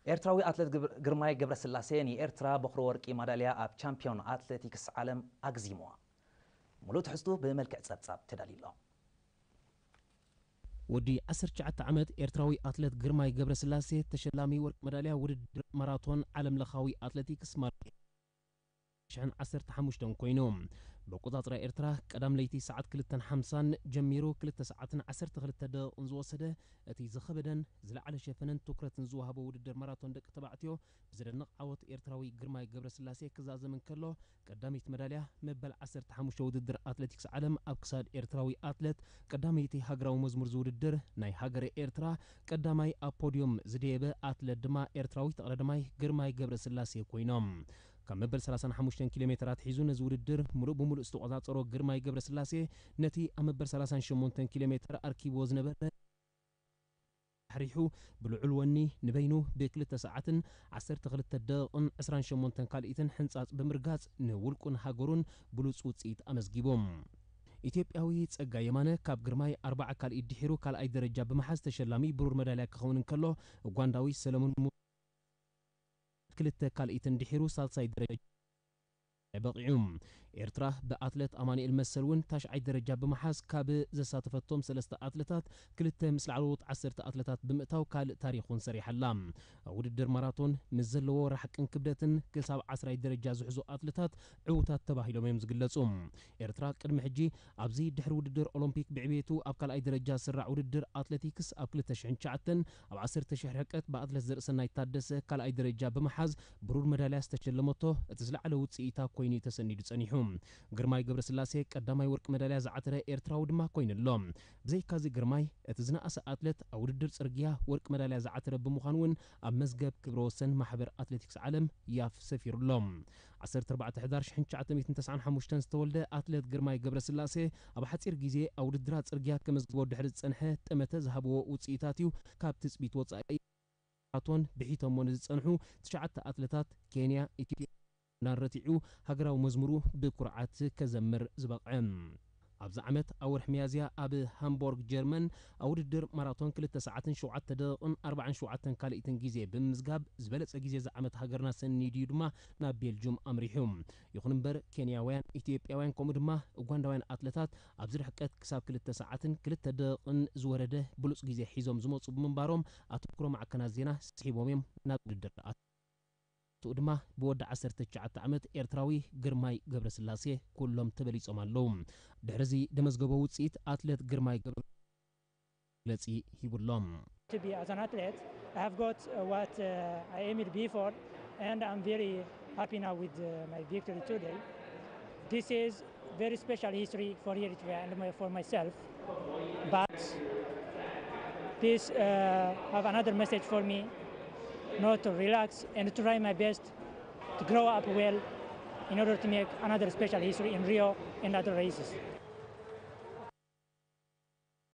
ኤርትራዊ ኣትሌት ግብ-፣ ግርማይ ገብረስላሴ ንኤርትራ በኹሪ ወርቂ ማዳልያ ኣብ ቻምፒዮን ኣትሌቲክስ ዓለም ኣግዚምዋ። ሙሉእ ትሕዝቱ ብመልክዕ ጸብጻብ ተዳልዩ ኣሎ። ወዲ ዓሰርተ ትሽዓተ ዓመት ኤርትራዊ ኣትሌት ግርማይ ገብረስላሴ ተሸላሚ ወርቂ መዳልያ ውድድር ማራቶን ዓለም ለኻዊ ኣትሌቲክስ ማራቶን ሽሕን ዓሰርተ ሓሙሽተን ኮይኑ፣ ብኣቆጻጽራ ኤርትራ ቀዳም ለይቲ ሰዓት ክልተን ሓምሳን ጀሚሩ ክልተ ሰዓትን ዓሰርተ ክልተ ደቂቕን ዝወሰደ እቲ ዝኸበደን ዝለዓለ ሸፈነን ትኩረትን ዝወሃቦ ውድድር ማራቶን ደቂ ተባዕትዮ ብዘደንቕ ዓወት ኤርትራዊ ግርማይ ገብረስላሴ ክዛዘም እንከሎ፣ ቀዳመይቲ መዳልያ መበል ዓሰርተ ሓሙሽተ ውድድር ኣትሌቲክስ ዓለም ኣብ ክሳድ ኤርትራዊ ኣትሌት፣ ቀዳመይቲ ሃገራዊ መዝሙር ዝውድድር ናይ ሃገረ ኤርትራ ቀዳማይ ኣብ ፖድዮም ዝደየበ ኣትሌት ድማ ኤርትራዊ ተቐዳዳማይ ግርማይ ገብረስላሴ ኮይኖም። ካብ መበል ሰላሳን ሓሙሽተን ኪሎ ሜትር ኣትሒዙ ነዚ ውድድር ሙሉእ ብሙሉእ ዝተቖጻጸሮ ግርማይ ገብረስላሴ፣ ነቲ ኣብ መበል ሰላሳን ሸሞንተን ኪሎ ሜትር ኣርኪብዎ ዝነበረ ኣሕሪሑ ብልዑል ወኒ ንበይኑ ብክልተ ሰዓትን ዓሰርተ ክልተ ደቂቕን ዕስራን ሸሞንተን ካልኢትን ሕንጻጽ ብምርጋጽ ንውልቁን ሃገሩን ብሉጽ ውጽኢት ኣመዝጊቡ። ኢትዮጵያዊ ጸጋይ የማነ ካብ ግርማይ ኣርባዓ ካልኢት ድሒሩ ካልኣይ ደረጃ ብምሓዝ ተሸላሚ ብሩር መዳልያ ክኸውን እንከሎ፣ ኡጋንዳዊ ሰለሙን ሙ-፣ ክልተ ካልኢትን ድሒሩ ሳልሳይ ደረጃ በቒዑ። ኤርትራ ብኣትለት ኣማኑኤል መሰል እውን ታሽዓይ ደረጃ ብምሓዝ ካብ ዘሳተፈቶም ሰለስተ ኣትለታት ክልተ ምስ ላዕለዎት ዓሰርተ ኣትለታት ብምእታው ካልእ ታሪኽ እውን ሰሪሓ ኣላ። ኣብ ውድድር ማራቶን ምስ ዘለዎ ራሕቅን ክብደትን ክሳብ ዓስራይ ደረጃ ዝሕዙ ኣትለታት ዕዉታት ተባሂሎም እዮም ዝግለጹ። ኤርትራ ቅድሚ ሕጂ ኣብዚ ድሕሪ ውድድር ኦሎምፒክ ብዕቤቱ ኣብ ካልኣይ ደረጃ ዝስራዕ ውድድር ኣትሌቲክስ ኣብ ክልተ ሽሕን ትሽዓተን ኣብ ዓሰርተ ሽሕ ርሕቀት ብኣትሌት ዘርእሰናይ ታደሰ ካልኣይ ደረጃ ብምሓዝ ብሩር መዳልያ ዝተሸለመቶ እቲ ዝለዓለ ውጽኢታ ኮይኑ እዩ ተሰኒዱ ጸኒሑ። ግርማይ ገብረስላሴ ቀዳማይ ወርቂ መዳልያ ዝዓተረ ኤርትራዊ ድማ ኮይኑ ኣሎ። ብዘይካዚ ግርማይ እቲ ዝነኣሰ ኣትሌት ኣብ ውድድር ጽርግያ ወርቂ መዳልያ ዝዓተረ ብምዃኑ እውን ኣብ መዝገብ ክብረ ወሰን ማሕበር ኣትሌቲክስ ዓለም ያፍ ሰፊሩ ኣሎ። ዓሰርተ ኣርባዕተ ሕዳር ሽሕን ትሽዓተ ሚእትን ተስዓን ሓሙሽተን ዝተወልደ ኣትሌት ግርማይ ገብረስላሴ ኣብ ሓጺር ግዜ ኣብ ውድድራት ጽርግያ ከመዝግቦ ድሕሪ ዝጸንሐ ጠመተ ዝሃብዎ ውጽኢታት እዩ። ካብ ትጽቢት ወጻኢ ማራቶን ብሒቶሞ ንዝጸንሑ ትሽዓተ ኣትለታት ኬንያ፣ ኢትዮጵያ፣ ኡጋንዳን ረቲዑ ሃገራዊ መዝሙሩ ብኩርዓት ከዘምር ዝበቕዐ። ኣብዚ ዓመት ኣብ ወርሒ ሚያዝያ ኣብ ሃምቦርግ ጀርመን ኣብ ውድድር ማራቶን ክልተ ሰዓትን ሸውዓተ ደቂቕን ኣርባዓን ሸውዓተን ካልኢትን ግዜ ብምምዝጋብ ዝበለጸ ግዜ እዚ ዓመት ሃገርና ሰኒዱ እዩ ድማ ናብ ቤልጁም ኣምሪሑ። ይኹን እምበር ኬንያውያን፣ ኢትዮጵያውያን ከምኡ ድማ ኡጋንዳውያን ኣትለታት ኣብዚ ርሕቀት ክሳብ ክልተ ሰዓትን ክልተ ደቂቕን ዝወረደ ብሉጽ ግዜ ሒዞም ዝመጹ ብምንባሮም ኣተኩሮ ማዕከናት ዜና ስሒቦም እዮም ናብ ውድድር ኣትኡ ድማ ብወዲ ዓሰርተ ትሽዓተ ዓመት ኤርትራዊ ግርማይ ገብረስላሴ ኩሎም ተበሊጾም ኣለዉ። ድሕሪ እዚ ደመዝገቦ ውጽኢት ኣትሌት ግርማይ ገብረ መግለጺ ሂቡ ኣሎ። To be as an athlete, I have got, uh, what, uh, I aimed before, and I'm very happy now with, uh, my victory today. This is very special history for Eritrea and my, for myself. But this, uh, have another message for me, not to relax and to try my best to grow up well in order to make another special history in Rio and other races.